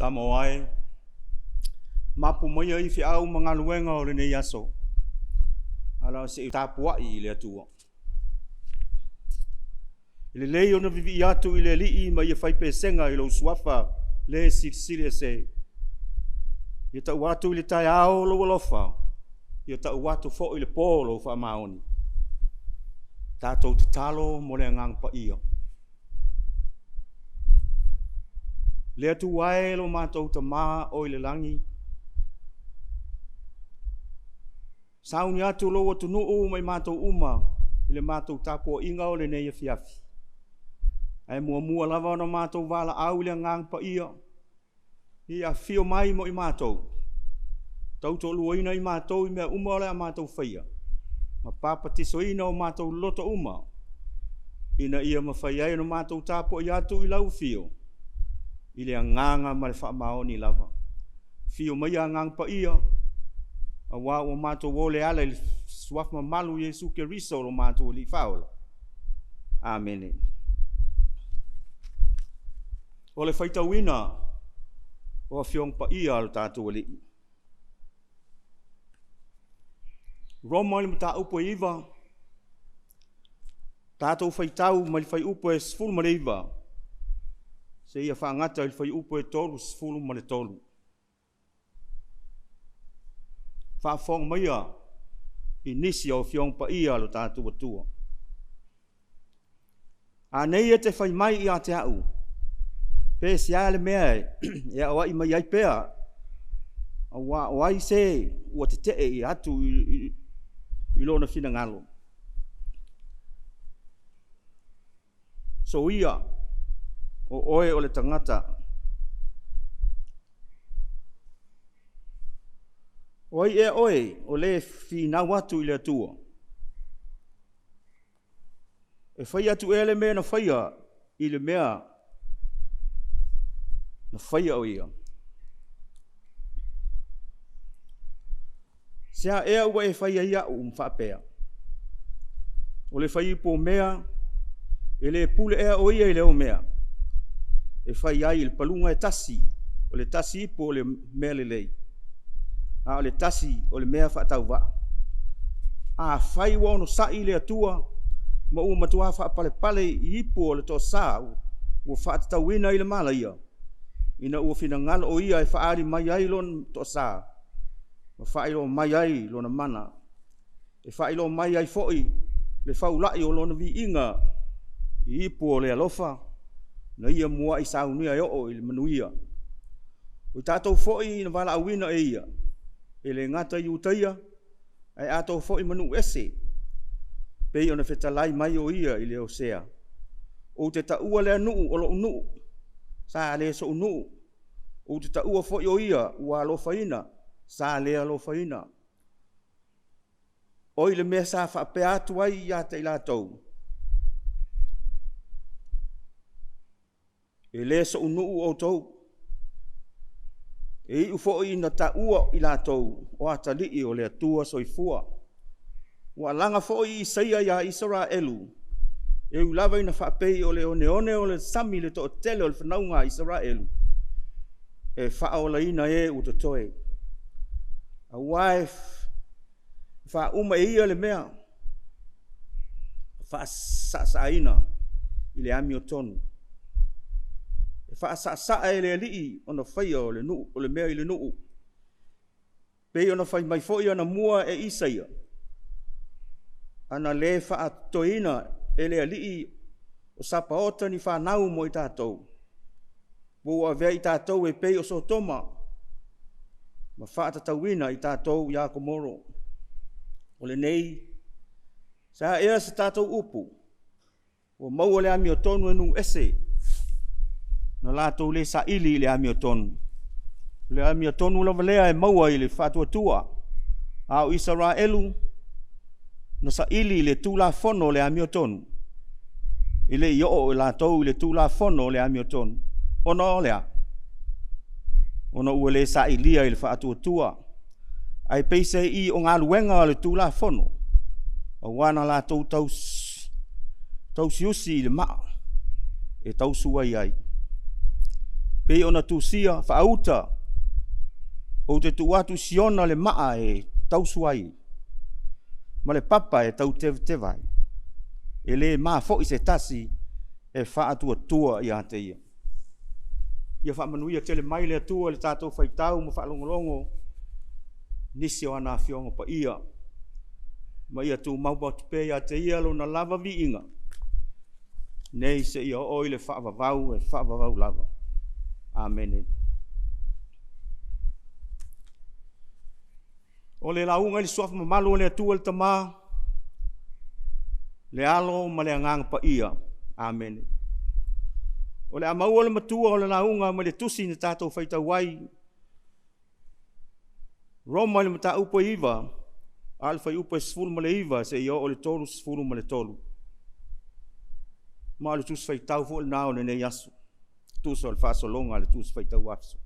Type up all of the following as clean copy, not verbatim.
Samoa e, mapu maia i feau ma galuega o lenei aso, ala o se i tapuai i le Atua. E lelei ona vivii atu i le Alii ma ia fai pesega i lou suafa le Silisili Ese. Ia tau atu i le taeao lou alofa, ia tau atu foi i le po lou faamaoni. Tatou tatalo mo le Agaga Paia. Le Atua e lo matou Tama o i le lagi, sauni atu lou atunuu ma i matou uma i le matou tapuaiga o lenei afiafi, ae muamua lava ona matou valaau i le Agaga Paia, ia afio mai mo i matou, tautoaluaina i matou i mea uma o le a matou faia, ma papatisoina o matou loto uma, ina ia mafai ai ona matou tapuai atu i lau Afio i le Agaga ma le faamaoni lava. Afio maia Agaga Paia, aua ua matou o e ala i le Suafa mamalu o Iesu Keriso o lo matou Alii Faaola. Amene. O le faitauina o Afioga Paia a lo tatou Alii. Roma i le mataupu e 9, tatou faitau mai le fuaiupu e 19 seia faagata i le fuaiupu e 33. Faafofoga maia i nisi o Afioga Paia a lo tatou Atua. A nei e te fai mai ia te au, pe se a le mea e aoai mai ai pea, aua o ai se ua tetee atu i lona finagalo? Soia, o oe o le tagata. O ai ea oe o le finau atu i le Atua? E fai atu ea le mea na faia i le mea na faia o ia? Se a ea ua e fai ai au ma faapea, o le fai ipu o mea, e le pule ea o ia i le omea e fai ai i le paluga e tasi, o le tasi ipu o le mea lelei, a o le tasi o le mea faatauvaa. Afai ua onosai le Atua ma ua matua faapalepale i ipu o le toasa ua faatatauina i le malaia, ina ua finagalo o Ia e faaali mai ai Lona toasa, ma faailoa mai ai Lona mana. E faailoa mai ai foi le faulai o Lona Viiga i ipu o le alofa na Ia muai saunia e oo i le manuia. O tatou foi na valaauina e Ia, e le gata i Iutaia ae atoa foi ma nuu ese, pei ona fetalai mai o Ia i le Osea, ‘Ou te taua lea nuu o lou nuu, sa le sou nuu, ou te taua foi o ia ua alofaina, sa le alofaina.’ Oi le mea sa faapea atu ai ia te i latou, ‘E le sou nuu outou’, e iu foi ina taua i latou o atalii o le Atua soifua. Ua alaga foi Isaia ia Isaraelu, e ui lava ina faapei o le oneone o le sami le toatele o le fanauga a Isaraelu, e faaolaina e ua totoe. Aua e faauma e Ia le mea faasasaaina i le amiotonu. E faasaasaa e le Alii ona faia o le mea i le nuu, pei ona fai mai foi anamua e Isaia, ana le faatotoeina e le Alii o Sapaota ni fanau mo i tatou, ua avea i tatou e pei o Sotoma ma faatatauina i tatou ia Komoro. O lenei, se a ea se tatou upu? Ua maua le amiotonu e nuu ese na latou le saili i le amiotonu. O le amiotonu lava lea e maua i le faatuatua, a o Isaraelu na saili i le Tulafono o le amiotonu, e le i oo i latou i le Tulafono o le amiotonu. Ona o le a? Ona ua le sailia i le faatuatua, ae peiseai o galuega o le Tulafono, aua na latou tausiusi i le maa e tausuai ai. Pei ona tusia faauta, ou te tuu atu i Siona le maa e tausu ai, ma le papa e tau tevateva ai, e le ma foi se tasi e faatuatua ia te ia. Ia faamanuia tele mai le Atua i le tatou faitau ma faalogologo nisi o ana Afioga Paia, ma ia tumau atu pea ia te Ia lona lava viiga, nei seia oo i le faavavau e faavavau lava. Amene. O le lauga i le Suafa mamalu o le Atua le Tama, le Alo ma le Agaga Paia. Amene. O le a maua le matua o le lauga mai le tusi na tatou faitau ai, Roma i le mataupu e 9, a o le fuaiupu e 19 seia oo i le 33. Ma o le Tusi Faitau foi lena o lenei aso, tusa o le faasologa o le Tusi Faitau Aso.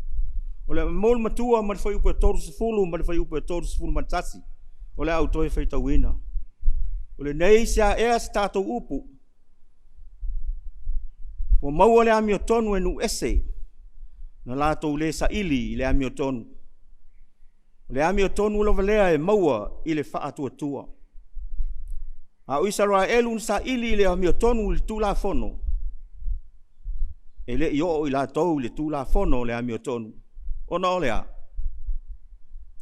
O le a momoli matua mai le fuaiupu e 30 ma le fuaiupu e 31, o le a ou toe faitauina. O lenei se ea se tatou upu, ua maua le amiotonu e nuu ese, na latou le saili i le amiotonu. O le amiotonu lava lea e maua i le faatuatua. A o Isaraelu na saili i le amiotonu i le tulafono, e le i oo i latou i le tulafono o le amiotonu. Ona o le a?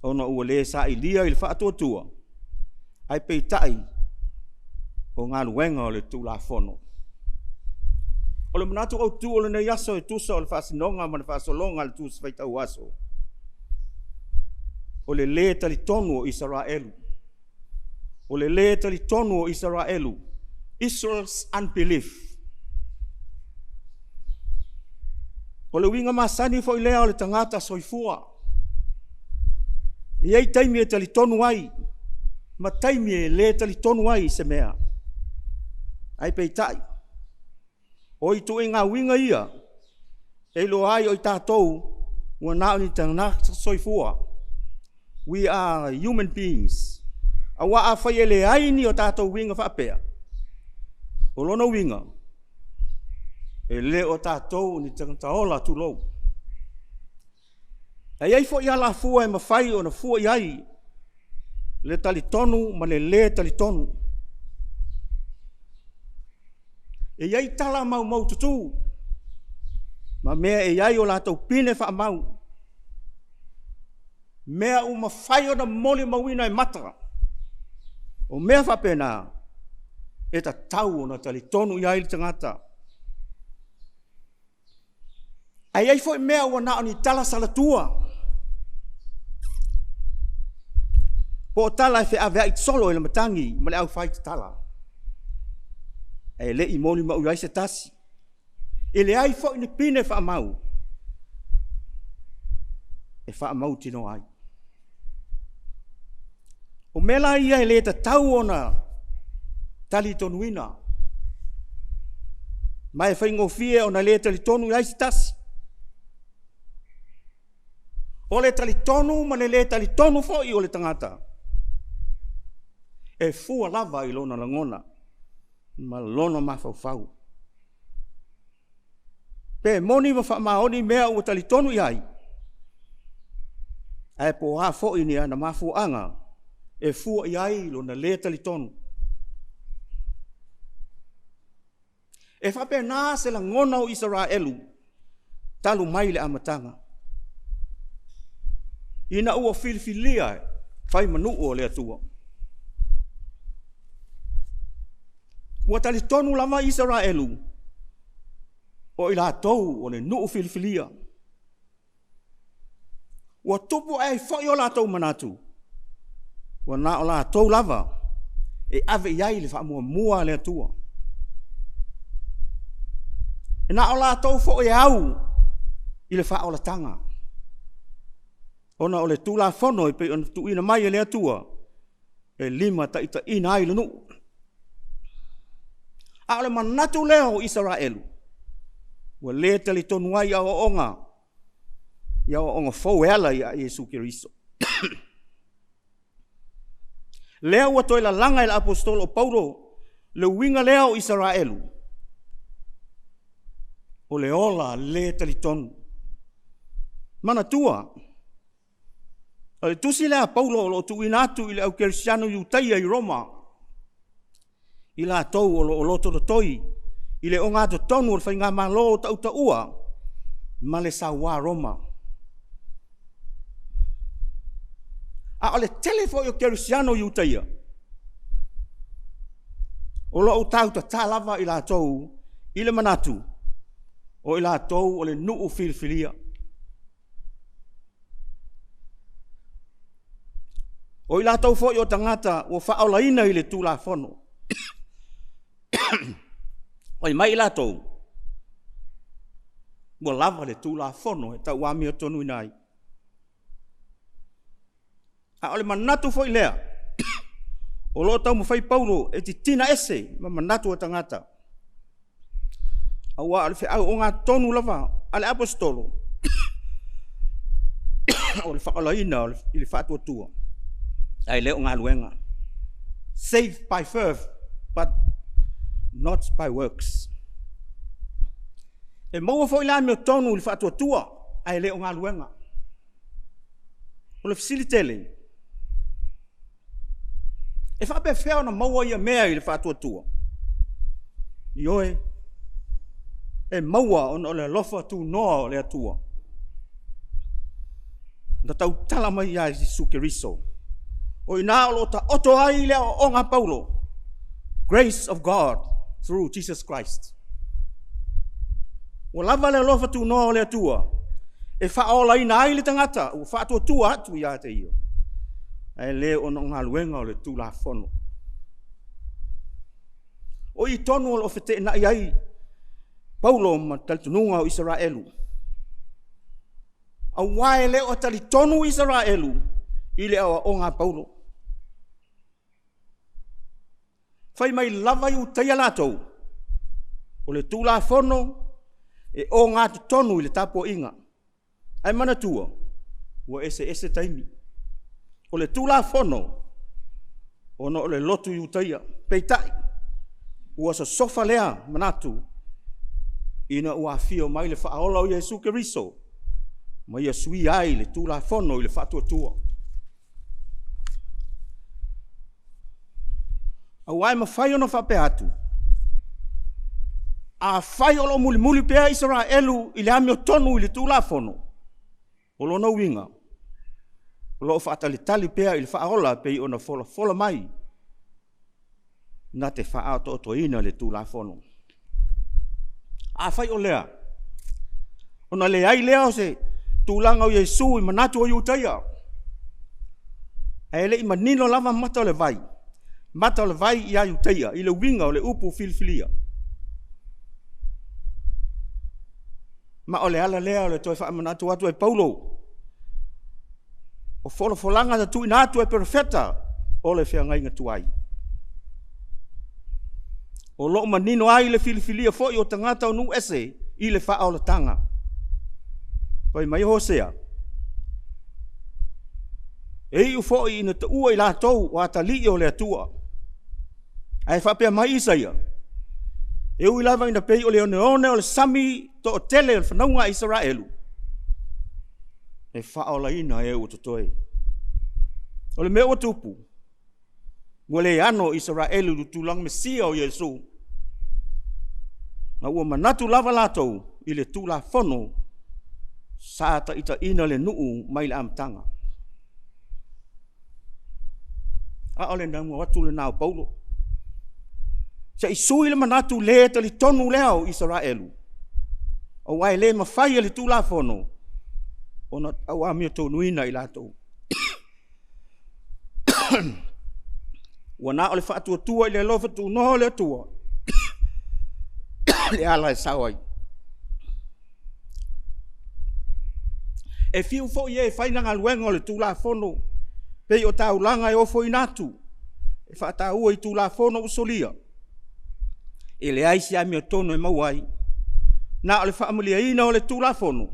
Ona ua le sailia i le faatuatua, ae peitai o galuega o le tulafono. O le manatu autu o lenei aso e tusa o le faasinoga ma le faasologa o le Tusi Faitau Aso, o le le talitonu o Isaraelu. O le le talitonu o Isaraelu, Israel's unbelief. O le uiga masani foi lea o le tagata soifua. E i ai taimi e talitonu ai, ma taimi e le talitonu ai i se mea. Ae peitai, o ituaiga uiga ia, e iloa ai o i tatou ua na o ni tagata soifua. We are human beings. Aua afai e leai ni o tatou uiga faapea, o lona uiga, e le o tatou o ni tagata ola tulou. E i ai foi alafua e mafai ona fua i ai le talitonu ma le le talitonu. E i ai tala maumaututu, ma mea e i ai o latou pine faamau, mea ua mafai ona molimauina e mata. O mea faapena, e tatau ona talitonu i ai le tagata. Ae i ai foi mea ua na o ni tala salatua, po o tala e feaveai solo e le matagi ma le aufaitatala, ae le i molimau i ai se tasi. E leai foi ni pine faamau e faamautinoa ai. O mea la ia e le tatau ona talitonuina, ma e faigofie ona le talitonu i ai se tasi. O le talitonu ma le le talitonu foi o le tagata, e fua lava i lona lagona ma lona mafaufau. Pe moni ma faamaoni mea ua talitonu i ai, ae po o a foi ni ana mafuaaga e fua i ai lona le talitonu. E faapena se lagona o Isaraelu talu mai le amataga, ina ua filifilia e fai ma nuu o le Atua. Ua talitonu lava Isaraelu, o i latou o le nuu filifilia. Ua tupu ae ai foi o latou manatu, ua na o latou lava e ave i ai le faamuamua a le Atua. E na o latou foi e au i le faaolataga, ona o le tulafono e pei ona tuuina mai e le Atua, e limataitaiina ai le nuu. A o le manatu lea o Isaraelu, ua le talitonu ai i aoaoga, i aoaoga fou e ala ia Iesu Keriso. Lea ua toe lalaga e le Aposetolo o Paulo le uiga lea o Isaraelu, o le ola le talitonu. Manatua, o le tusi lea a Paulo o lo o tuuina atu i le aukerisiano Iutaia i Roma, i latou o lo o lotolotoi i le ogatotonu o le Faigamalo tautaua ma le sauā Roma. A o le tele foi o kerisiano Iutaia, o lo o tautatā lava i latou i le manatu, o i latou o le nuu filifilia. O i latou foi o tagata ua faaolaina i le Tulafono. Fai mai i latou, ua lava le Tulafono e tau amiotonu ai. A o le manatu foi lea, o lo o taumafai Paulo e titina ese ma manatu o tagata, aua o le feau ogatotonu lava a le Aposetolo, o le faaolaina i le faatuatua, ae le o galuega. Save by but not by works. E maua foi le amiotonu i le faatuatua, ae le o galuega. O le fesili tele, e faapefea ona maua ia mea i le faatuatua? Ioe, e maua ona o le alofa tunoa o le Atua, na tautala mai ia Iesu Keriso. O i ina o lo o taoto ai le aoaoga a Paulo, Grace of God through Jesus Christ. Ua lava le alofa tunoa o le Atua e faaolaina ai le tagata ua faatuatua atu ia te Ia, ae le ona o galuega o le Tulafono. O i tonu o lo o feteenai ai Paulo ma talitonuga o Isaraelu, aua e le o talitonu Isaraelu i le aoaoga a Paulo. Fai mai lava Iutaia latou, o le Tulafono e ogatotonu i le tapuaiga. Ae manatua, ua eseese taimi. O le Tulafono, ona o le lotu Iutaia, peitai, ua sosofa lea manatu, ina ua afio mai le Faaola o Iesu Keriso, ma ia suia ai le Tulafono i le faatuatua. Aua e mafai ona faapea atu, afai o lo o mulimuli pea Isaraelu i le amiotonu i le Tulafono, o lona uiga, o lo o faatalitali pea i le Faaola e pei ona folafola mai, na te faaatoatoina le Tulafono. Afai o lea, ona leai lea o se tulaga o Iesu i manatu o Iutaia, ae le i manino lava mata o le vai, mata o le vai ia Iutaia i le uiga o le upu filifilia. Ma o le ala lea o le toe faamanatu atu e Paulo, o folafolaga na tuuina atu e Perofeta, o le feagaiga tuai. O lo o manino ai le filifilia foi o tagata o nuu ese i le faaolataga. Fai mai Hosea, e iu foi ina taua i latou o atalii o le Atua. Ae faapea mai Isaia, e ui lava ina pei o le oneone o le sami toatele o le fanauga a Isaraelu, e faaolaina e ua totoe. O le mea ua tupu, ua le ano Isaraelu i le tulaga Mesia o Iesu, ma ua manatu lava latou i le Tulafono sa taitaiina le nuu mai le amataga. A o le naunau atu lena o Paulo, se i sui le manatu le talitonu lea o Isaraelu, aua e le mafai e le Tulafono ona tau amiotonuina i latou. Ua na o le faatuatua i le alofa tunoa o le Atua le ala e sao ai. E fiu foi e fai le galuega o le Tulafono, pei o taulaga e ofoina atu, e faataua i Tulafono ua solia, e leai se amiotonu e maua ai, na o le faamalieina o le Tulafono,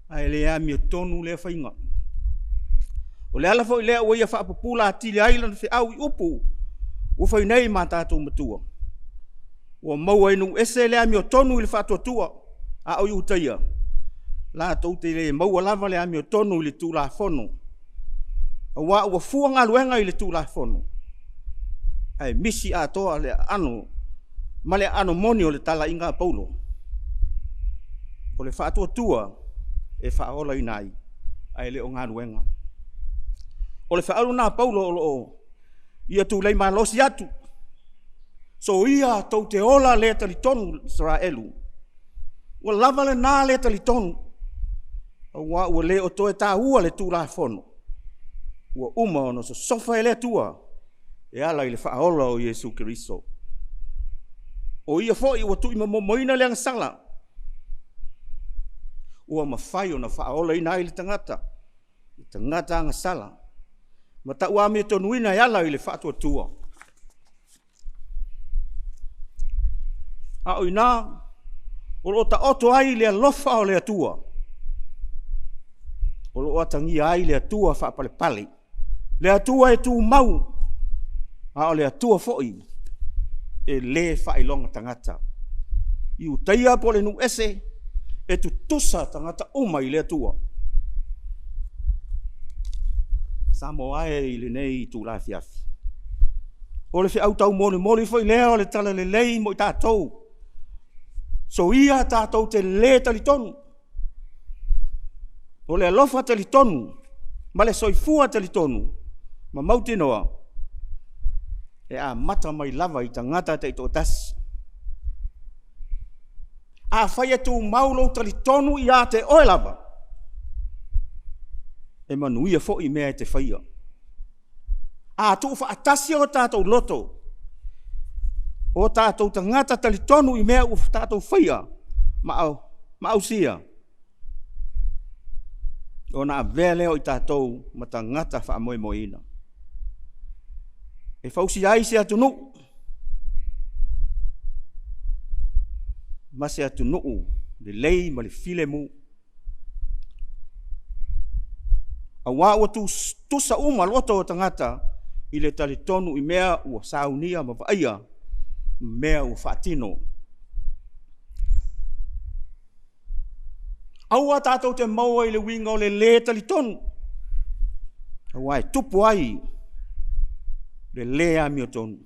ae le amiotonu lea faiga. O le ala foi lea ua ia faapupula atili ai lana feau i upu ua fai nei ma tatou matua, ua maua e nuu ese le amiotonu i le faatuatua, a o Iutaia, Latou te le maua lava le amiotonu i le Tulafono, aua ua fua galuega i le Tulafono, ae misi atoa le aano ma le aano moni o le talaiga a Paulo. O le faatuatua e faaolaina ai, ae le o galuega. O le feau lena a Paulo o lo o ia tulei malosi atu, soia tou te ola le talitonu Isaraelu, ua lava lena le talitonu, aua ua le o toe taua le Tulafono, ua uma ona sosofa e le Atua e ala i le faaola o Iesu Keriso. O Ia foi ua tuuimomoina le agasala, ua mafai ona faaolaina ai le tagata, le tagata agasala, ma tauamiotonuina e ala i le faatuatua. A o i ina o lo o taoto ai le alofa o le Atua, o lo o atagia ai le Atua faapalepale, le Atua e tumau, a o le Atua foi e le faailoga tagata. Iutaia po o le nuu ese, e tutusa tagata uma i le Atua. Samoa e i lenei itula afiafi, o le feau taumolimoli foi lea o le Talalelei mo i tatou, soia tatou te le talitonu. O le alofa talitonu ma le soifua talitonu ma mautinoa, e amata mai lava i tagata taitoatasi. Afai e tumau lou talitonu ia te oe lava, e manuia foi mea e te faia. A tuufaatasi o tatou loto, o tatou tagata talitonu i mea ua tatou faia ma ausia, ona avea lea o i tatou ma tagata faamoemoeina. E fausia ai se atunuu, ma se atunuu lelei ma le filemu. Aua ua tutusa uma loto o tagata i le talitonu i mea ua saunia ma vaaia, mea ua faatino. Aua tatou te maua i le uiga o le le talitonu, aua e tupu ai le le amiotonu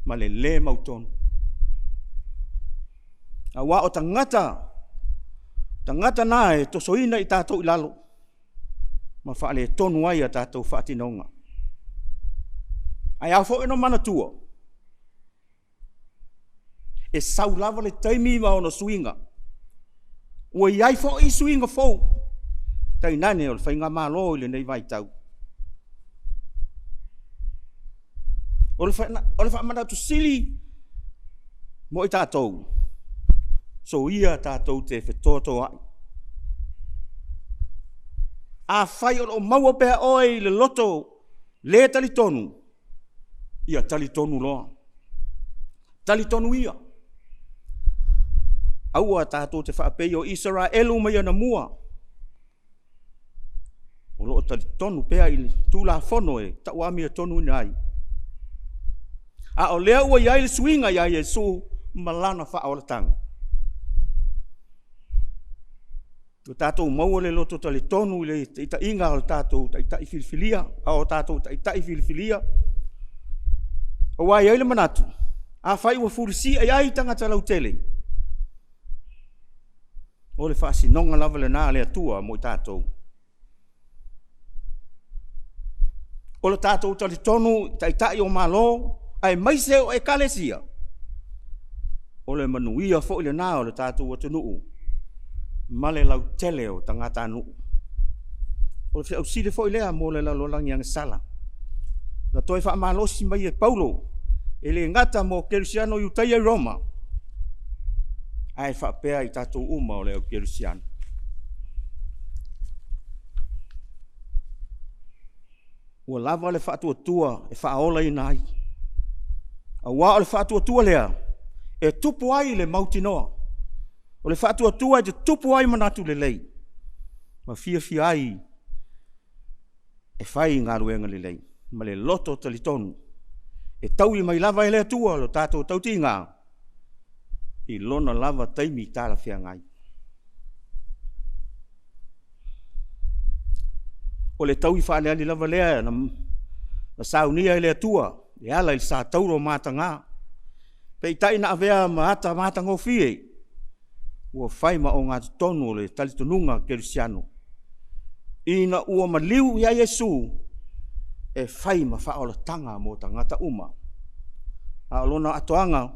ma le le mautonu. Aua o tagata, tagata na e tosoina i tatou i lalo, ma faaletonu ai a tatou faatinoga. Ae ao foi ona manatua, e sau lava le taimi ma ona suiga. Ua i ai foi suiga fou, tainane o le Faigamalo i lenei vaitau. O le faamanatu sili mo i tatou, soia tatou te fetotoai. Afai o lo o maua pea oe i le loto le talitonu, ia talitonu loa. Talitonu ia, aua tatou te faapei o Isaraelu mai anamua, o lo o talitonu pea i le Tulafono e tau amiotonu ai. A o lea ua i ai le suiga ia Iesu ma Lana faaolataga. Ua tatou maua le loto talitonu i le taitaiga a le tatou Taitai filifilia, a o tatou Taitai filifilia. Aua e i ai le manatu, afai ua fulisia i ai tagata lautele, o le faasinoga lava lena a le Atua mo i tatou. O le tatou talitonu i Taitai o Malo aemaise o Ekalesia, o le manuia foi lena o le tatou atunuu ma le lautele o tagatanuu. O le feau sili foi lea mo le lalolagi agasala. Na toe faamalosi mai e Paulo, e le gata mo Kerisiano i Iutaia i Roma, ae faapea i tatou uma o le au kerisiano. Ua lava le faatuatua e faaolaina ai, aua o le faatuatua lea, e tupu ai le mautinoa. O le faatuatua e tutupu ai manatu lelei, ma fiafia ai e fai galuega lelei ma le loto talitonu, e taui mai lava e le Atua lo tatou tautiga i lona lava taimi talafeagai. O le taui faaaleale lava lea na saunia e le Atua e ala i le sa tauro mataga, peitai na avea ma ata matagofie ua fai ma ogatotonu o le talitonuga kerisiano, ina ua maliu i ai Iesu e fai ma faaolataga mo tagata uma. A o lona atoaga,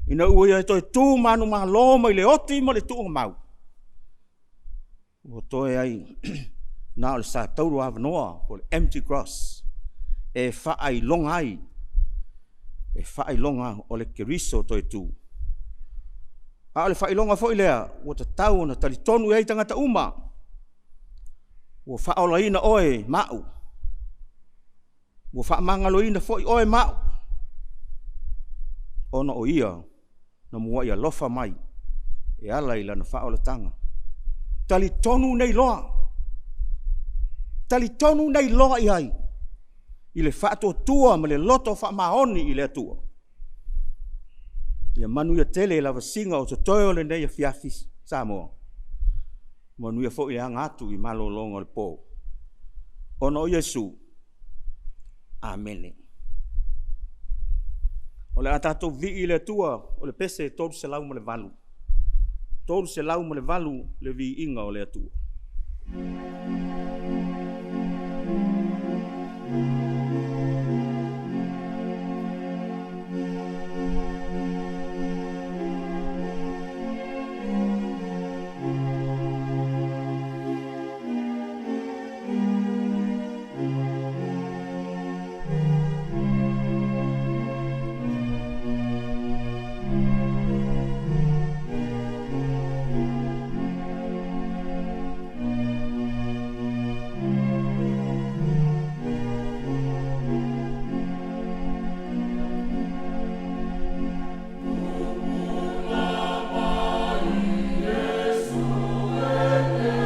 ina ua ia toe tu manumalo mai le oti ma le tuugamau, ua toe ai na o le sa tauro avanoa po o le empty cross e faailoga ai, e faailoga o le Keriso toe tu. A o le faailoga foi lea ua tatau ona talitonu i ai tagata uma, ua faaolaina oe ma au, ua faamagaloina foi oe ma au, ona o Ia na muai alofa mai e ala i Lana faaolataga. Talitonu nei loa, talitonu nei loa i ai i le faatuatua ma le loto faamaoni i le Atua. Ia manuia tele lavasiga o totoe o lenei afiafi Samoa, manuia foi le aga atu i malologa o le po, ona o Iesu. Amene. O le a tatou vivii i le Atua, o le pese 308, 308 le Viiga o le Atua. Tupulaga mai Iesu e te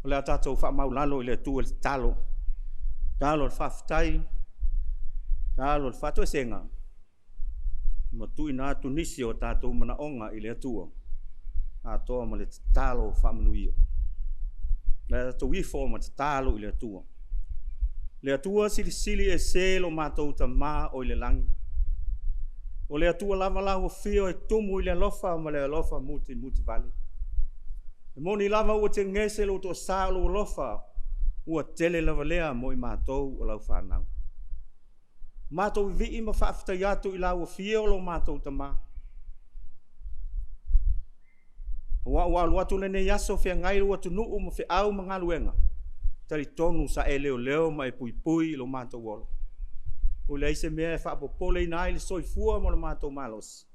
O le a tatou faamaualalo i le Atua i le tatalo, tatalo o le faafetai, tatalo o le faatoesega. Ma tuuina atu nisi o tatou manaoga i le Atua atoa ma le tatalo faamanuia. O le a tatou ifo ma tatalo i le Atua. Le Atua Silisili Ese lo matou Tama oi le Lagi, o le Atua lava lau Afio e tumu i le alofa ma le alofa mutimutivale. E moni lava ua teugese lou toasa o lou alofa ua tele lava lea mo i matou o lau fanau. Matou vivii ma faafetai atu i lau Afio lo matou Tama, aua ua alu atu lenei aso feagai lou atunuu ma feau ma galuega, talitonu sa e leoleo ma e puipui i lo matou ola. Ua leai se mea e faapopoleina ai le soifua ma lo matou malosi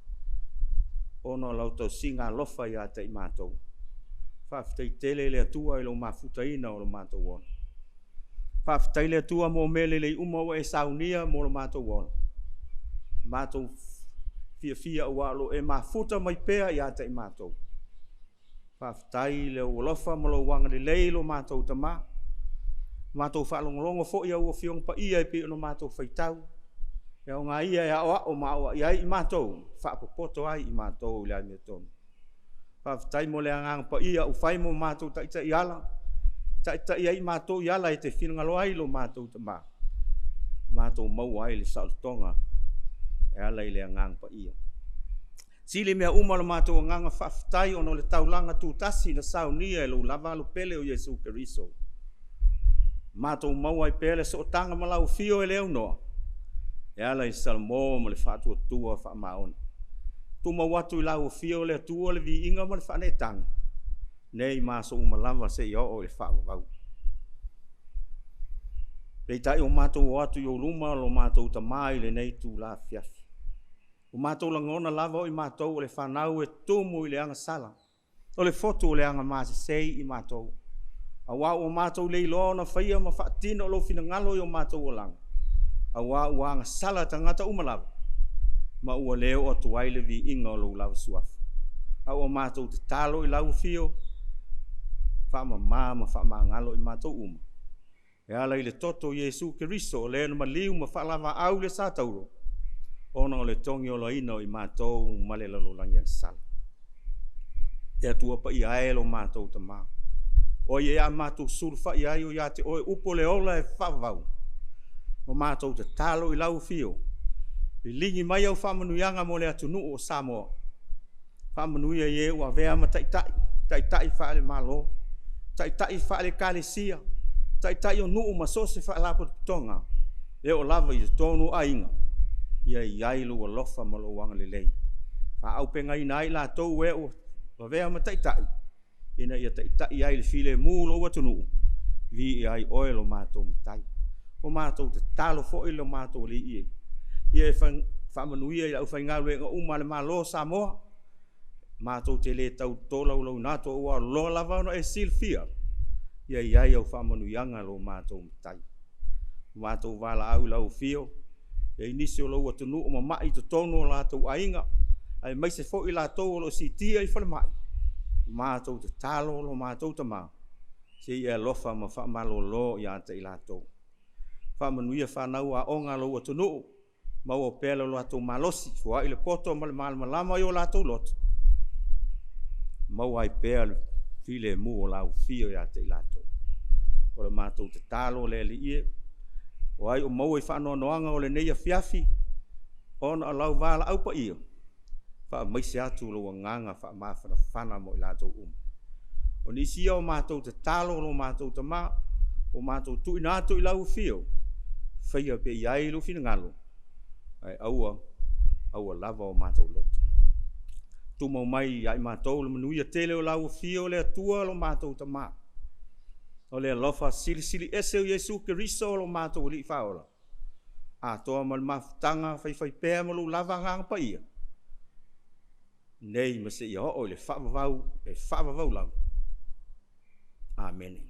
ona o lau tausiga alofa ia te i matou. Faafetai tele i le Atua i lou mafutaina o lo matou ola. Faafetai i le Atua mo mea lelei uma ua e saunia mo lo matou ola, matou fiafia aua o lo o e mafuta mai pea ia te i matou. Faafetai i lou alofa ma lou agalelei lo matou Tama, matou faalogologo foi i au Afioga Paia e pei ona matou faitau, e aoga ia e aoao ma aoai ai i matou, faapopoto ai i matou i le amiotonu. Faafetai mo le Agaga Paia ua fai mo matou taitai ala, taitai ai matou i ala e te finagalo ai lo matou Tama, matou maua ai le saolotoga e ala i le Agaga Paia. Sili mea uma lo matou agaga faafetai ona o le taulaga tutasi na saunia e lou lava alo pele o Iesu Keriso, matou maua ai pea le sootaga ma lau Afio e le aunoa e ala i Salamo ma le Faatuatua Faamaoni. Tumau atu i lau Afio le Atua le viiga ma le faaneetaga nei ma aso uma lava seia oo i le faavavau. Peitai ua matou o atu i ou luma lo matou Tama i lenei itula afiafi, ua matou lagona lava o i matou o le fanau e tumu i le agasala, o le fotu o le agasese i matou, aua ua matou leiloa ona faia ma faatino lou finagalo i o matou olaga, aua ua agasala tagata uma lava, ma ua le oo atu ai le viiga o lou lava Suafa. A ua matou tatalo i lau Afio, faamama ma faamagalo i matou uma e ala i le toto o Iesu Keriso o le na maliu ma faavalaau i le satauro ona o le togiolaina o i matou mai le lalolagi agasala. Le Atua Paia e lo matou Tama, o ai ea a matou sulufai i ai o ia te Oe upu o le ola e faavavau. Ua matou tatalo i lau Afio, liligi mai au faamanuiaga mo le atunuu o Samoa, faamanuia i e ua avea ma Taitai, Taitai faale-Malo, Taitai faale-Ekalesia, Taitai o nuu ma so o se Faalapotopotoga e oo lava i totonu o aiga, ia i ai lou alofa ma lou agalelei, faaaupegaina ai i latou e ua avea ma Taitai ina ia taitai ai i le filemu lou atunuu, viia ai Oe lo matou Matai. Ua matou tatalo foi lo matou Alii e, ia e faamanuia i le aufaigaluega uma a le Malo o Samoa, matou te le tau tolaulauina atu aua ua loa lava ona e silafia, ia i ai au faamanuiaga lo matou Matai. Matou valaau i lau Afio, e i ai nisi o lou atunuu o mamai i totonu o latou aiga, aemaise foi i latou o lo o siitia i falemai, matou tatalo lo matou Tama, se i e alofa ma faamalolo ia te i latou. Faamanuia fanau aoga a lou atunuu, maua pea lo latou malosi, foai le poto ma le malamalama i o latou loto, maua ai pea le filemu o lau Afio ia te i latou. O le matou tatalo le Alii e, o ai o maua i faanoanoaga i lenei afiafi ona o lau valaau Paia, faamaise atu lou agaga faamafanafana mo i latou uma. O nisi ia o matou tatalo lo matou Tama ua matou tuuina atu i lau Afio, faia pea i ai lou finagalo ae aua, aua lava o matou loto. Tumau mai ia i matou le manuia tele o lau Afio le Atua lo matou Tama, o le alofa silisili ese o Iesu Keriso lo matou Alii Faaola, atoa ma le mafutaga faifaipea ma lou lava Agaga Paia, nei ma seia oo i le faavavau e faavavau lava. Amene.